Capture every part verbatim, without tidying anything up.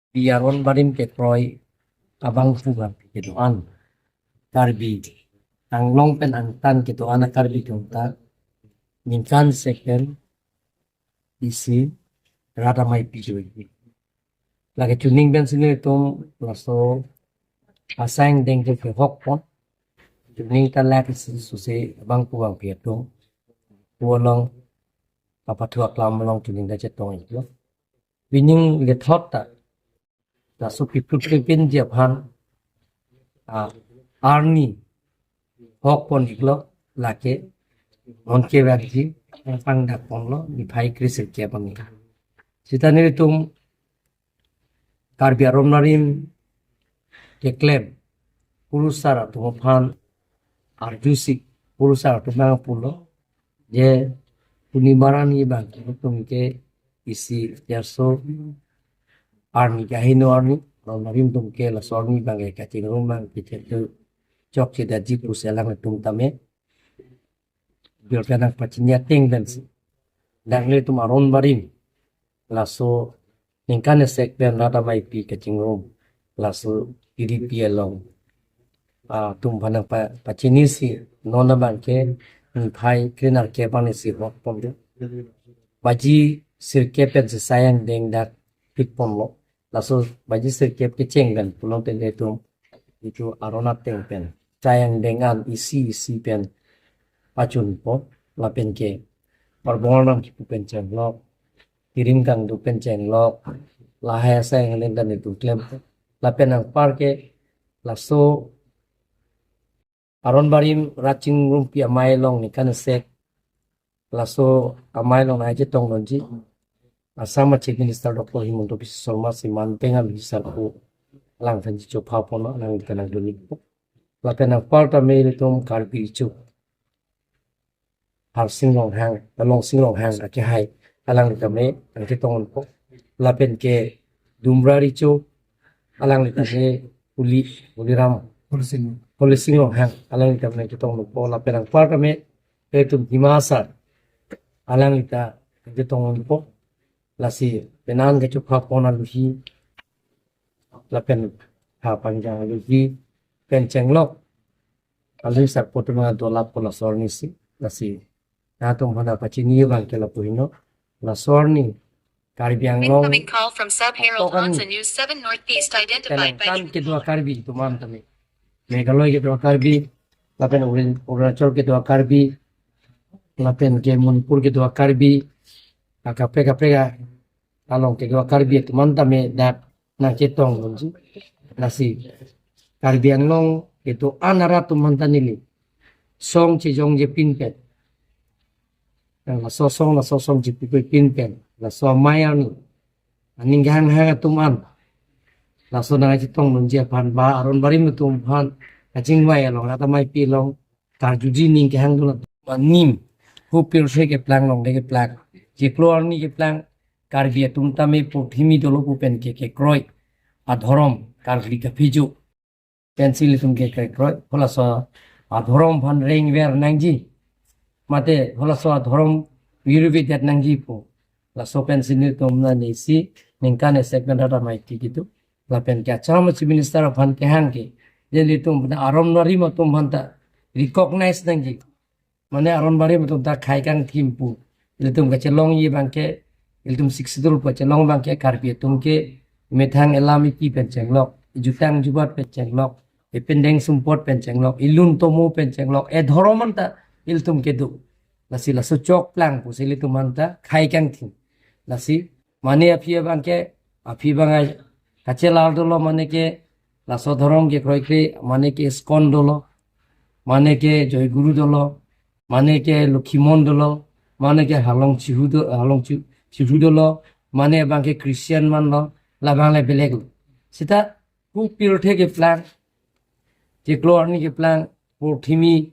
Karbi aron barim kekroi abangphu abangphi kedo-an, Karbi Anglong pen angtan kedo-an a-Karbi atum ta ningkan isi pen isi rat amei pi joi. Lake chuning pen si nelitum laso asai angdeng ke kehok pon. Chuning ta lak isi suse abangphu abangphi atum pu along kapathu aklam along chuning ta chetong iklo. Pining lethot ta laso pipluk pipinji aphan, ah, arni hok pon iklo, lake non kevangji pangdak ponlo niphai kre sirkep arni. Sita nelitum Karbi aron barim keklem kurusar atum aphan arjusi, kurusar atum abang pulo je puni marani abang atum ke isi jarso arni kaheno arni, aron barim atum ke laso arni abang ke kachingrum abang ke chetu chokche daji pusi alanglitum tame birta nangpachini ateng pensi, nanglitum aron barim laso ningkan isi pen rat amei pi kachingrum laso T D P along, ah, atum aphan nangpa-, pachinisi non abang ke niphai kre nerkep arni si hok ponlo. Baji sirkep pensi asai angdeng dak pik ponlo. Laso baji sirkep kecheng pen pulote nelitum itum aron ateng pen asai angdeng an isi isi pen pachunpo, lapen ke parbong arnam kipu pen chenglok, tirim kangdu pen chenglok, lahai asai angdeng ta nelitum klem. Lapen anpar ke laso aron barim rat chingrumpi amei along ningkan isi laso amei along nangchetong lonji Assam a Chief Minister Doctor Himanta Biswa Sarma si man pengal hisar ko alang thanji chopha ponlo, alang kanang doni ko. Lapen anpar tame ilitum Karbi ichu Harsing Ronghang, Longsing Ronghang akehai, alangli tame nangchetong ponpo. Lapen ke Dumra Recho, alangli tame Holi, Holiram, Holising. Holising Ronghang, alangli tame nangchetong ponpo. Lapen anpar tame ilitum Hima Asar, alangli ta nangchetong ponpo. Lasi penang kechopha pon aluhi, lapen ha panjang aluhi pen chenglok, aluhi sarpo atum adolap ko laso arni si, lasi nangtum aphan pachini abang ke lapu henlo, laso arni Karbi Anglong Incoming call from Sub Herald Tokan Hansa News seven Northeast identified by kenangtan kedo a-Karbi atum an tame, Meghalaya kedo a-Karbi, lapen Arun-, Arunachal kedo a-Karbi, lapen ke Manipur kedo a-Karbi, akaprek kaprek along kedo a-Karbi atum an tame dak nangchetong lonji. Lasi Karbi Anglong kedo-an arat atum aphan ta neli song chejongje pin pen, laso song, laso song chepipe pin pen, laso amei arni aning kehanghang atum an laso nangchetong lonji aphan ba aron barim atum aphan kachingvai along rat amei pi along karjuji ning kehangdun atum anim, hu pirthe keplang, longle keplang, chiklo arni keplang, Karbi atum tame porthimi dolo pu pen ke kekroi adhorom karkli kaphijo pensi ilitum ke kekroi, halaso adhorom aphan rengver nangji, mate halaso adhorom virvi det nangji pu, laso pensi nelitum nangsi ningkan isi pen rat amei pi kedo. Lapen ke Assam Chief Minister aphan kehang ke, je nelitum aron barim atum aphan ta recognize nangji, mane aron barim atum ta khei kangthim pu ilitum kachelongji abang ke, ilitum Sixth Schedule pu kachelong abang ke Karbi atum ke methang elam eki pen chenglok, ejutang jubat pen chenglok, ependeng sumpot pen chenglok, elun tomo pen chenglok, edhorom an ta ilitum kedo. Lasi laso chokplang pusi ilitum aphan ta khei kangthim. Lasi mane aphi abang ke, aphi abang ai kachelar dolo, mane ke laso dhorom kekroikre, mane ke ISKCON dolo, mane ke Joy Guru dolo, mane ke Lokhimon dolo, mane ke Halong Chihu do, Halong Chi-, Chihu dolo, mane abang ke Christian manlo, labang le belek lo. Sita hu pirthe keplang, chiklo arni keplang, porthimi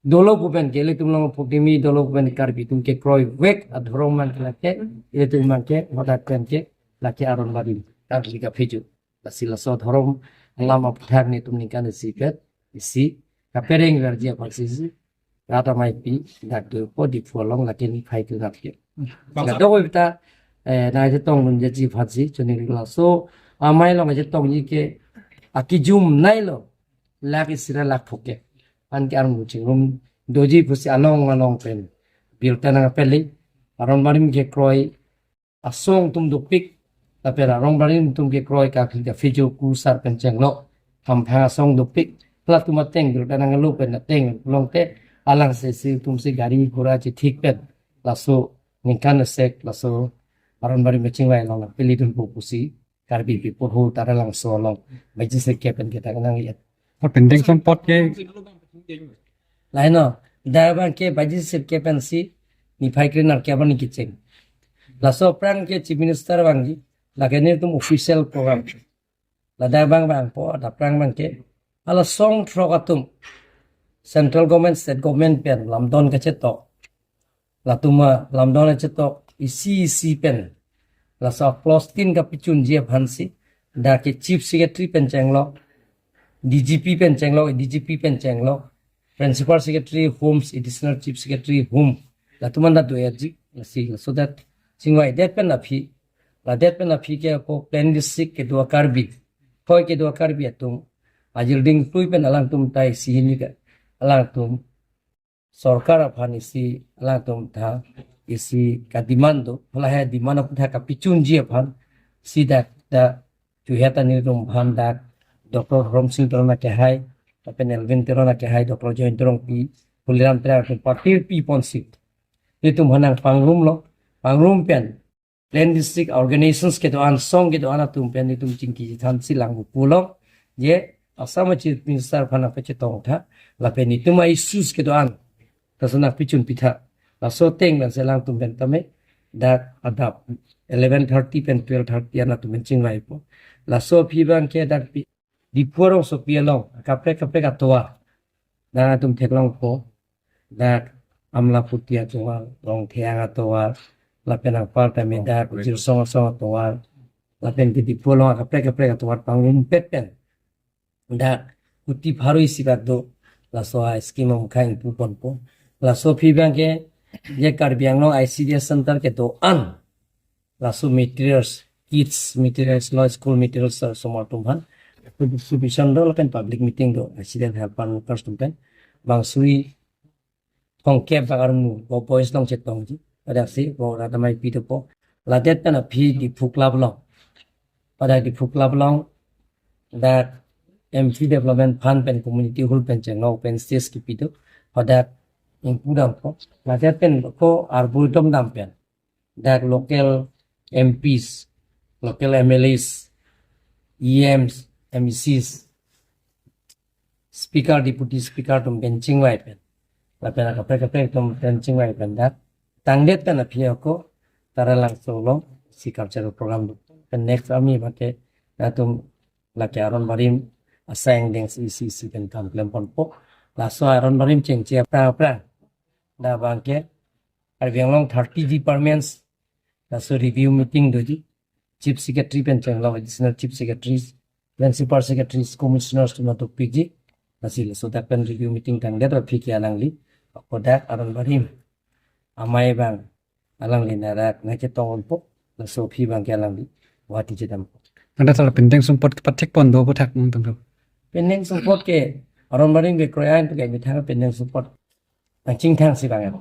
dolo pu pen ke, ilitum along porthimi dolo pu pen Karbi atum kekroivek adhorom abang ke lake, ilitum abang ke, hadak pen ke, lake aron barim karkli kaphijo. Lasi laso adhorom alam aputhak nelitum ningkan isi pen isi kapereng verji aphan si isi rat amei pi dak dopo Diphu along, lake niphai kre nerkep. Bang Sita sir. Dokok ta eh, nangchetongdunji aphansi choningri. Laso amei along chetongji ke akijum neilo, lakh isi ra lakh phongo ke. Anke armu chingrum doji pusi along along pen birta nangpeli. Aron barim kekroi asong atum dopik, lapen aron barim atum kekroi, kaphli kaphi jo kusar pen chenglo, hamphang asong dopik. Latum ateng birta nanglo pen ateng longte alang sesi atumsi gari ghora chethik pen laso ningkan asek laso aron barim kachingvai along nangpelidunpo pusi Karbi People Hall Taralangso along Baiji Sirkep pen kita kenang ya. Pending sumpot ke. Laino, dak abang ke Baiji Sirkep pensi niphai krenerkep arni kecheng. Laso aphrang ke Chief Minister vangji, lake netum official program. Ladak abang vangpo, dak aphrang abang ke hala song throk atum Central Government, State Government pen lamdon kachetok, latum alamdon kachetok isi isi pen laso clause tin kapachunji aphansi dak ke Chief Secretary pen chenglo, D G P pen chenglo, D G P pen chenglo, Principal Secretary Homes, Additional Chief Secretary Home, latum anta do-etji, lasi laso dak chingvaidet pen aphi, ladet pen aphi ke ako Plain District kedo a-Karbi, thoi kedo a-Karbi atum ajir dingklui pen alangtum ta isi hini ke, alangtum sorkar aphan isi alangtum ta isi kademand do, lahai demand aputhak kapachunji aphan si dak ta chuhet anir atum aphan dak Doctor Horensing Teron akehai, lapen Elwin Teron akehai, Doctor Jayanta Rongpi, Tuliram Terang atum patir piponsi netum aphan nangpangrumlo, pangrum pen Plain District organizations kedo-an, song kedo-an atum pen netum chingki chethansi lang pulo, je Assam Chief Minister aphan nangpachetongtha, lapen netum a-issues kedo-an ta lason nangpachunpitha. Laso ateng pensi alangtum pen tame dak adap eleven thirty pen twelve thirty an atum pen chingvaipo. Laso aphi abang ke dak pi-, Diphu arongsopi along kaprek kaprek atovar nangtum theklongpo. Dak Amlapatty atovar, Rongtheng atovar, lapen anpar tame dak Jirsong Asong atovar, lapen ke Diphu along kaprek kaprek atovar pangrumpet pen dak kuti pharo isi bak do, laso a-scheme amukha ingpuponpo. Laso aphi abang ke je Karbi Anglong I C D S center kedo-an laso materials, kits materials lo, school materials, uh, osomar atum aphan distribution do, lapen public meeting do, I C D S helper workers atum pen bang suri thomkep bak armu, bo boys along chetongji, pada si bo rat amei pidopo. Ladet pen aphi Diphu Club along, pada Diphu Club along dak M P Development Fund pen community hall pen chenglo, open stage kepi do, pada ingpu dampo. Ladet pen ko arboretum dam pen dak local M Ps, local M L As, E Ms, M E Cs, speaker, deputy speaker atum pen chingvai pen, lapen kaprek kaprek atum pen chingvai pen dak tangdet pen aphi ako Taralangso along si cultural program do. Pen next arni abang ke latum lake aron barim asai angdeng isi isi pen kam klemponpo. Laso aron barim chengche aphrang aphrang dak abang ke Karbi Anglong thirty departments laso review meeting doji. Chief Secretary pen chenglo, Additional Chief Secretaries, Principal Secretaries, Commissioners atum nangtokpikji. Lasi laso dak pen review meeting tangdet aphi ke alangli ako dak aron barim amei abang alangli narak nangchetongpo. Laso aphi abang ke alangli Guwahati chedampo. Anta sala pending sumpot kepathekpon do aputhak nangtum do. Pending sumpot ke aron barim kekroi an ke methang pending sumpot nangchingthangsi bang.